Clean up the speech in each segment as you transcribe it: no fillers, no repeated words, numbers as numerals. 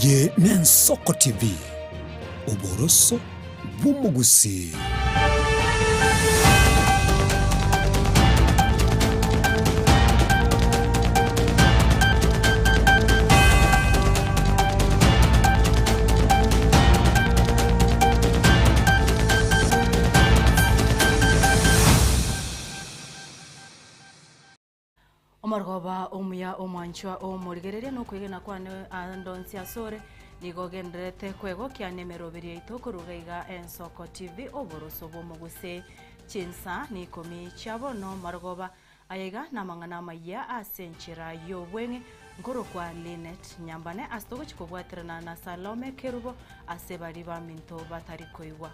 Eye n'Ensoko TV, oboroso bw'omogusii. Omorogoba omuya omwanchwa omorigereria nokwegena kwane ande onsi asore, nigo ogendererete kwegokia nemeroberi yaito koruga iga Ensoko TV oboroso bw'omogusii chinsa nikomi chia bono marogoba aya iga namang'ana amayia ase enchera y'obweng'e nkorokwa Linet Nyambane ase togochi kobwaterana na Salome Kerubo ase baria baminto batari koigwa.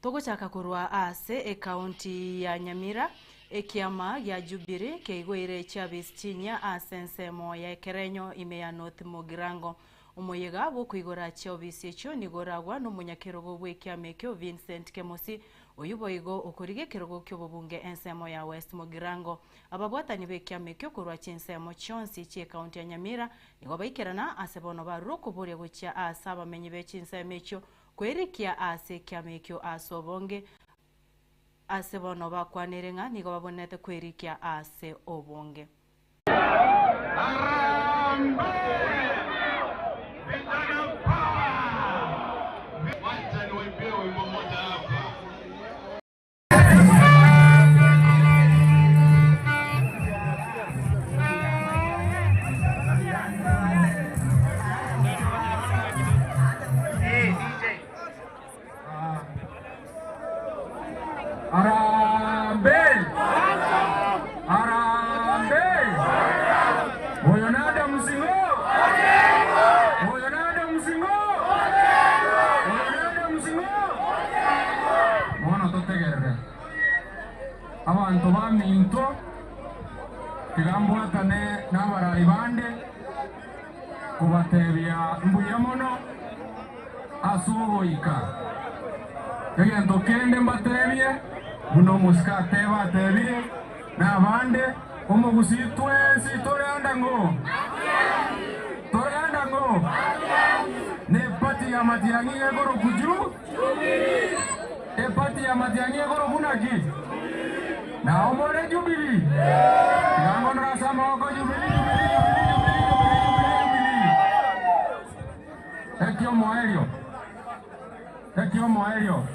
Togochaka korwa ase ekaunti ya Nyamira, ekiama gia Jubilee keigoire chiabisi chinyia ase ensemo ya ekerenyo ime ya North Mugirango. Omoyega bw'okoigora chiobisi echio nigo oragwa nomonyakerogo bw'ekiama ekio Vincent Kemosi Oyio boigo okorigia ekerogo ki'obobunge ensemo ya West Mugirango. Ababwatani b'ekiama ekio korwa chinsemo chionsi chi'ekaunti ya Nyamira nigo baikerana ase bono barure okoboria gochia aase abamenyi be chinsemo echio kwerikia aase ekiama ekio aase obonge ase bono bakwanire ng'a nigo babwenerete kwerikia aase obonge. Harambee! Harambee! Oyo n'Adamu Sing'o? Oyo n'Adamu Sing'o? Oyo n'Adamu Sing'o? Bono totegerere. Abanto baminto, tiga mbwatane nabarai bande kobatebia mbuya mono ase ogoika. Egento kende mbatebie, buna omosike ateba atebire, na abande, omogusii twensi tore anda ng'o? Tore anda ng'o? Nepati ya Matiang'i ekorokwa ju? Epati ya Matiang'i ekorokwa naki? Nao more Jubilee? Tiga ngondore ase amaboko Jubilee, Jubilee, Jubilee, Jubilee, Jubilee, Jubilee, Jubilee. Ekiomoerio, ekiomoerio,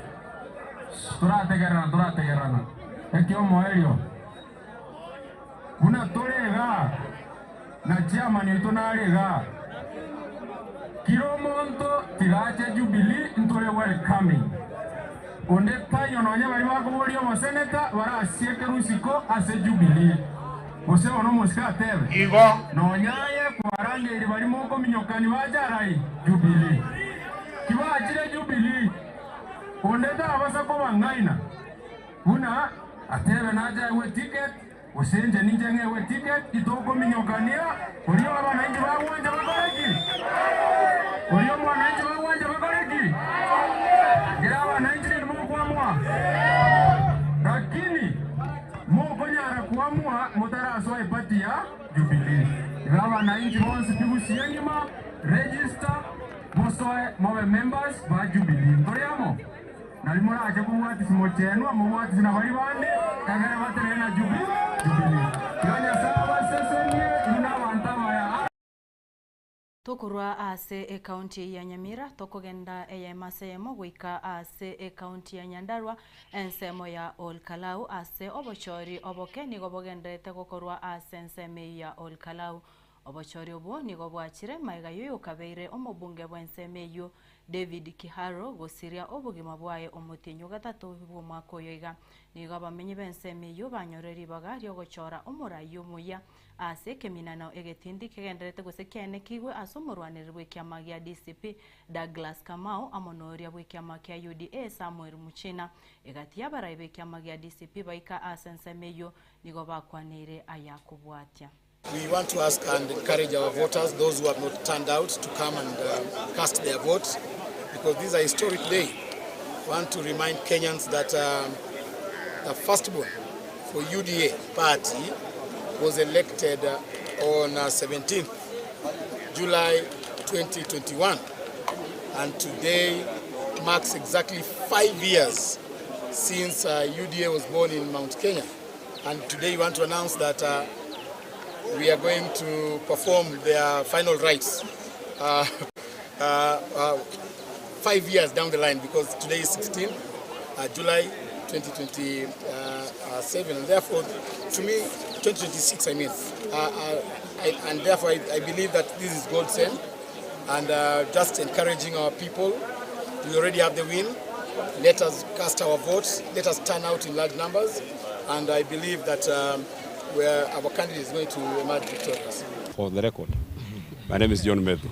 torategererana, torategererana, ekiomoerio, buna tore igaa, na chairman oito nare igaa, kira omonto tiga ache Jubilee ntore welcoming. Onde taiyo nonya baria bakoboria oboseneta barasiekerwe isiko ase Jubilee. Gose bono omosike atebe, Igo. Nonya aye kwarangeirie baria mokominyokani bache arai Jubilee. Tibachire Jubilee, onde tabasa kobang'aina, buna atebe nache aegwe ticket, gose inche ninche ng'egwe ticket, titokominyokania, oria abananchi bagwancha bakore ki? Oria omwananchi bagwancha bakore ki? Ekero abananchi rende mokwamua. Lakini Mokonyara koamua motarasoa epati ya Jubilee. Iga abanainchi bonsi pi Gusii engima, register, mosoe mobe members ba Jubilee. Ntori amo? Nari morache kobwatisi mochenwa, mobwatisi na baria bande, egere batenene na Jubilee. Tiga Nyasae abasesenie inwe na abanto abaya. Tokorwa ase ekaunti ya Nyamira tokogenda eyemo ase eyemo goika ase ekaunti ya Nyandarua ensemo ya Ol Kalou ase obochori oboke nigo bogendererete gokorwa ase ensemo eyio ya Ol Kalou. Obochori obwo nigo bwachire magega y'oyokabeire omobunge bw'ensemo eyio David Kiharo gosiria obogima bwaye omotienyi ogatato bw'omwaka oyo iga. Nigo abamenyi b'ensemo eyio banyorire ribaga riogochora omorai omuya Ase ekeminano egetindi kegendererete gose kiaenekigwe ase omorwanereri bw'ekiama gia DCP, Douglas Kamau amo noria bw'ekiama kia UDA, Samuel Muchina. Egati y'abarai b'ekiama gia DCP baika ase ensemo eyio nigo bakwaneire aya kobwatia. We want to ask and encourage our voters, those who have not turned out, to come and uh, cast their votes because this is a historic day. We want to remind Kenyans that um, the firstborn for UDA party was elected uh, on uh, 17th July 2021 and today marks exactly five years since uh, UDA was born in Mount Kenya. And today we want to announce that uh, we are going to perform their final rites uh, uh, uh, 5 years down the line because today is 16 uh, July 2027 and therefore to me 2026 I mean uh, uh, I, and therefore I, I believe that this is God sent and uh, just encouraging our people we already have the win let us cast our votes let us turn out in large numbers and I believe that um, where our candidate is going to emerge victorious. For the record, my name is John Methu,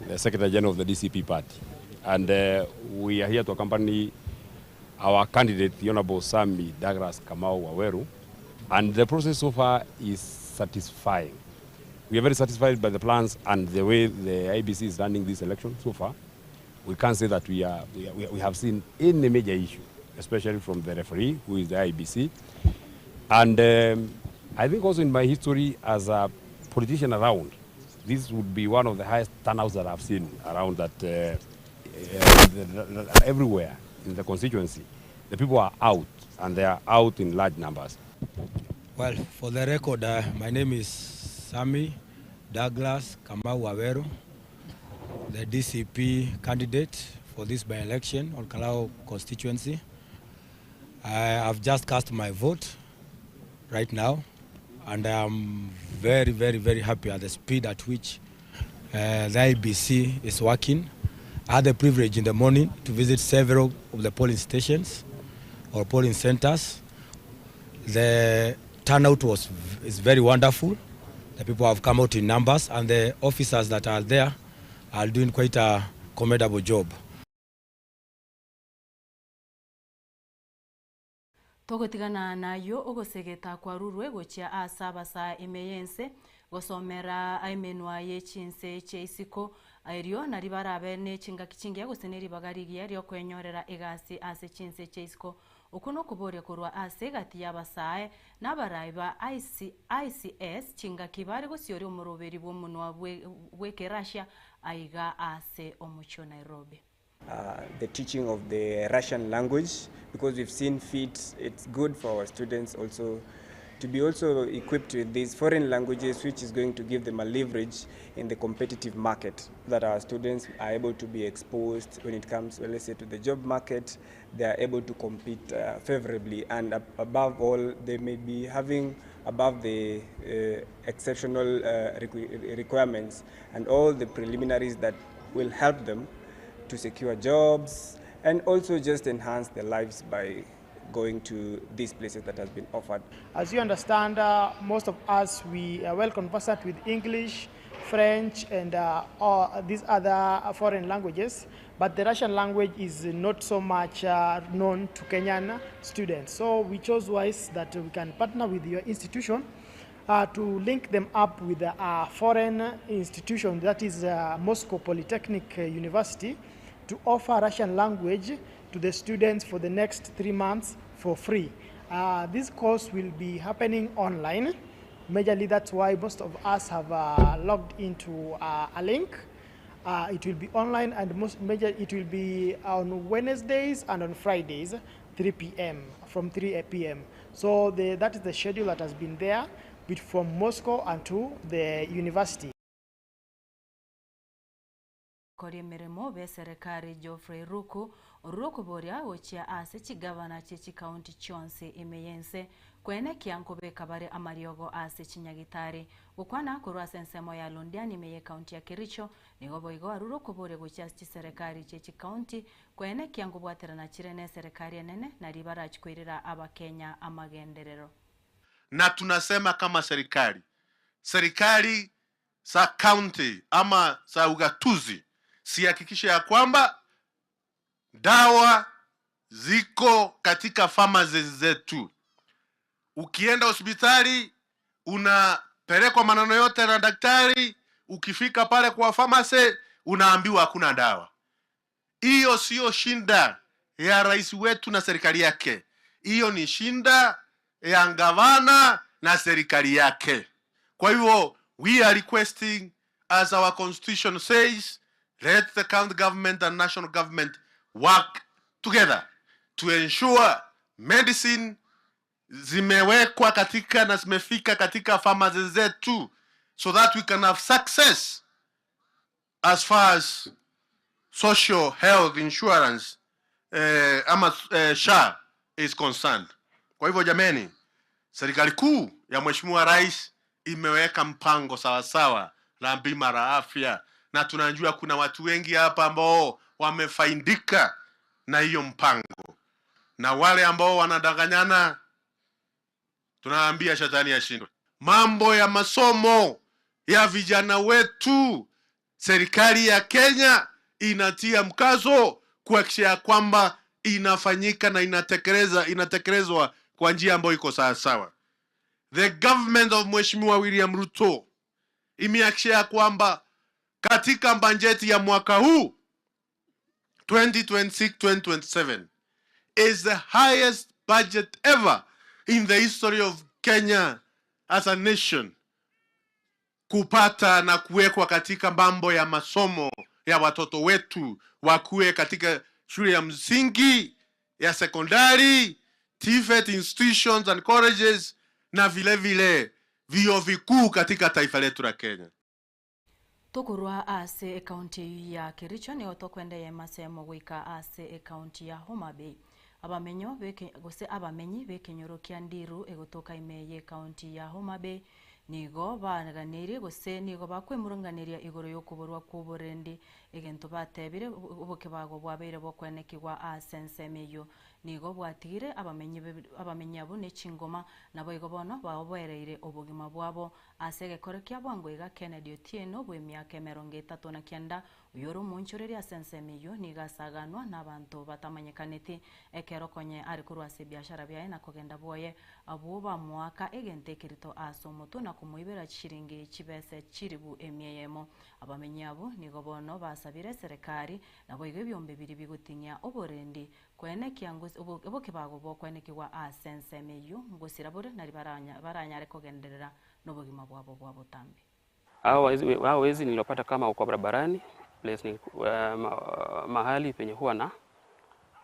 the Secretary General of the DCP party. And uh, we are here to accompany our candidate, the Honorable Sammy Douglas Kamau Waweru. And the process so far is satisfying. We are very satisfied by the plans and the way the IBC is running this election so far. We can't say that we, are, we, we have seen any major issue, especially from the referee, who is the IBC. And um, I think also in my history as a politician around, this would be one of the highest turnouts that I've seen around that uh, uh, everywhere in the constituency. The people are out and they are out in large numbers. Well, for the record, uh, my name is Sammy Douglas Kamau Waweru, the DCP candidate for this by-election on Kalau constituency. I have just cast my vote right now, and I am very, very, very happy at the speed at which uh, the IBC is working. I had the privilege in the morning to visit several of the polling stations or polling centers. The turnout was is very wonderful. The people have come out in numbers, and the officers that are there are doing quite a commendable job. Togotigana nayio ogosegeta kwarurwe gochia ase abasaa ime y'ense, gosomera emenwa ye chinse chia isiko, erio nari barabe ne chingaki chingiya gose ne ribaga rigiya riokwenyorera egasi ase chinse chia isiko. Okwo nokoboria korwa ase egati y'abasae na abarai ba ICS chingaki bare gosioria omoroberi bw'omonwa bw'Ekerussia aiga ase omochie o Nairobi. Uh, the teaching of the Russian language because we've seen fit it's good for our students also to be also equipped with these foreign languages which is going to give them a leverage in the competitive market that our students are able to be exposed when it comes well, let's say to the job market they are able to compete uh, favorably and above all they may be having above the uh, exceptional uh, requ requirements and all the preliminaries that will help them to secure jobs and also just enhance their lives by going to these places that has been offered. As you understand, uh, most of us, we are well conversant with English, French, and uh, all these other foreign languages, but the Russian language is not so much uh, known to Kenyan students. So we chose wise that we can partner with your institution uh, to link them up with a foreign institution, that is uh, Moscow Polytechnic University, to offer Russian language to the students for the next three months for free. Uh, this course will be happening online. Majorly, that's why most of us have uh, logged into uh, a link. Uh, it will be online and most major, it will be on Wednesdays and on Fridays, 3 p.m. from 3 p.m. So the, that is the schedule that has been there but from Moscow and to the university. Kori emeremo b'eserekari Geoffrey Ruku orure okoboria gochia ase chigavana chie chikaunti chionsi ime y'ense kwenekia nkobeka bare amariogo ase chinyagitari gokwana korwa ase ensemo ya Londiani ime y'ekaunti ya Kericho nigo boigo arure okoboria gochia ase chiserekari chie chikaunti kwenekia nkobwaterana chire na eserekari enene nari barachikoirera abakenya amagenderero. Na tunasema kama serikali, serikali za county ama za ugatuzi sihakikishe ya kwamba dawa ziko katika pharmacies zetu. Ukienda hospitali una Unapelekwa maneno yote na daktari, ukifika pale kwa pharmacy unaambiwa hakuna dawa. Hiyo siyo shinda ya rais wetu na serikali yake, hiyo ni shinda ya gavana na serikali yake. Kwa hivyo we are requesting as our constitution says, let the county government and national government work together to ensure medicine zimewekwa katika na zimefika katika pharmacy zetu so that we can have success as far as social health insurance ama SHA is concerned. Kwa hivyo jameni, serikali kuu ya Mheshimiwa Rais imeweka mpango sawasawa la bima la afya, na tunajua kuna watu wengi hapa ambao wamefaidika na hiyo mpango, na wale ambao wanadanganyana tunaambia shetani ashindwe. Mambo ya masomo ya vijana wetu, serikali ya Kenya inatia mkazo kuhakikisha ya kwamba inafanyika na inatekelezwa kwa njia ambayo iko sawa sawa. The government of Mheshimiwa William Ruto imehakikisha ya kwamba katika bajeti ya mwaka huu 2026-2027 is the highest budget ever in the history of Kenya as a nation kupata na kuwekwa katika mambo ya masomo ya watoto wetu, wakuwe katika shule ya msingi, ya sekondari, TVET institutions and colleges na vile vile vyuo vikuu katika taifa letu la Kenya. Tokorwa ase ekaunti ya Kericho nigo tokwendeye masemo goika ase ekaunti ya Homa Bay. Abamenyo beke gose abamenyi b'ekenyoro kia Ndiru egotoka ime ye ekaunti ya Homa Bay nigo baganeirie gose nigo bakwemurunganeria igoro y'okoborwa kwa oborendi egento batebire obokebago bwabeire bokwenekigwa ase ensemo eywo nigo bwatigire abamenyi abamenyi abwo ne chingoma nabo igo bono baoboereire obogima bwabo ase egekoro kia bwango iga Kennedy Otieno bwa emiaka 39 oyo ore omoonchoreria ase ensemo eywo nigo asaganwa na abanto batamanyekaneti ekero konye are korwa ase ebiashara biaye na kogenda bwoye abwo bamoaka egento ekerito ase omotwe na komoibera chishiringi chibese chiribu emia eyemo. Abamenyi abwo nigo bono basabire eserekari naboigo ebiombe biria bigoting'ia oborendi koenekia obokebago bokwenekigwa ase ensemo eyio ngosira bore nari baranyare kogenderera nobogima bwabo bwa botambe. Hao wezi niliwapata kama wako barabarani place ni, mahali penye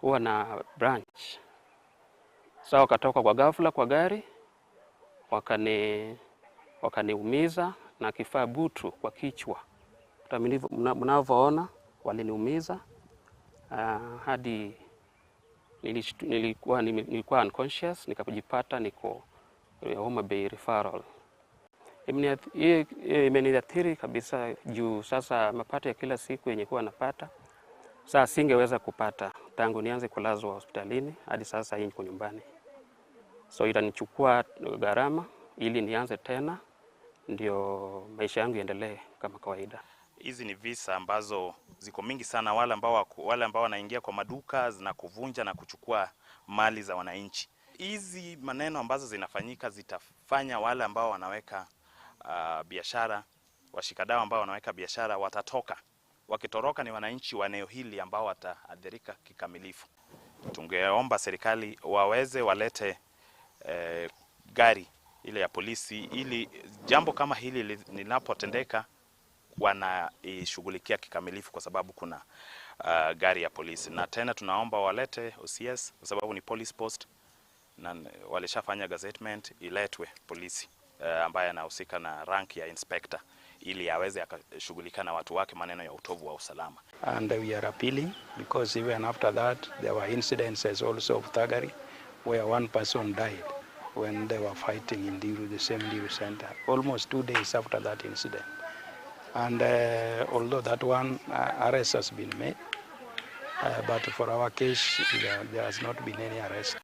huwa na branch. Sasa wakatoka kwa ghafla kwa gari wakaniumiza na kifaa butu kwa kichwa. Hata mnavyoona waliniumiza hadi nilikuwa unconscious nikajipata niko Homa Bay Referral. Imeniathiri kabisa juu sasa mapato ya kila siku yenye kuwa napata sasa singeweza kupata tangu nianze kulazwa hospitalini hadi sasa hii niko nyumbani, so itanichukua gharama ili nianze tena ndio maisha yangu iendelee kama kawaida. Hizi ni visa ambazo ziko mingi sana, wale ambao wanaingia kwa maduka na kuvunja na kuchukua mali za wananchi. Hizi maneno ambazo zinafanyika zitafanya wale ambao wanaweka biashara, washikadau ambao wanaweka biashara watatoka. Wakitoroka ni wananchi wa eneo hili ambao wataathirika kikamilifu. Tungeomba serikali waweze walete gari ile ya polisi ili jambo kama hili linapotendeka wanaishughulikia kikamilifu kwa sababu kuna gari ya polisi. Na tena tunaomba walete OCS kwa sababu ni police post na walishafanya gazettement, iletwe polisi ambaye anahusika na rank ya inspector ili aweze akashughulika na watu wake maneno ya utovu wa usalama. And we are appealing because even after that there were incidences also of thuggery where one person died when they were fighting in Ndiru, the same Ndiru center, almost 2 days after that incident. And although that one arrest has been made, but for our case, there has not been any arrest.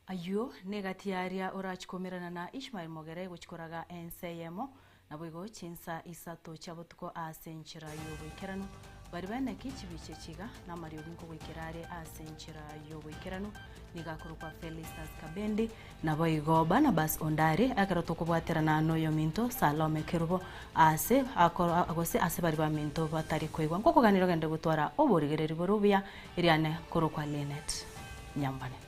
Aywo negatiaria orachikomerana na Ishmael Mogere gochikoraga ense eyemo naboigo chinsa isato chia botuko ase enchera y'oboikeranu. Baria baeneki chibicha echi iga namariogi nkogoikera are ase enchera y'oboikeranu, nigo akorokwa Felistus Kabendi, naboigo Barnabas Ondari, ekero tokobwaterana noyominto Salome Kerubo ase gose ase baria baminto batari koigwa. Nkokoganera ogende gotwara oborigereri bore obuya, eriane korokwa Linet Nyambane.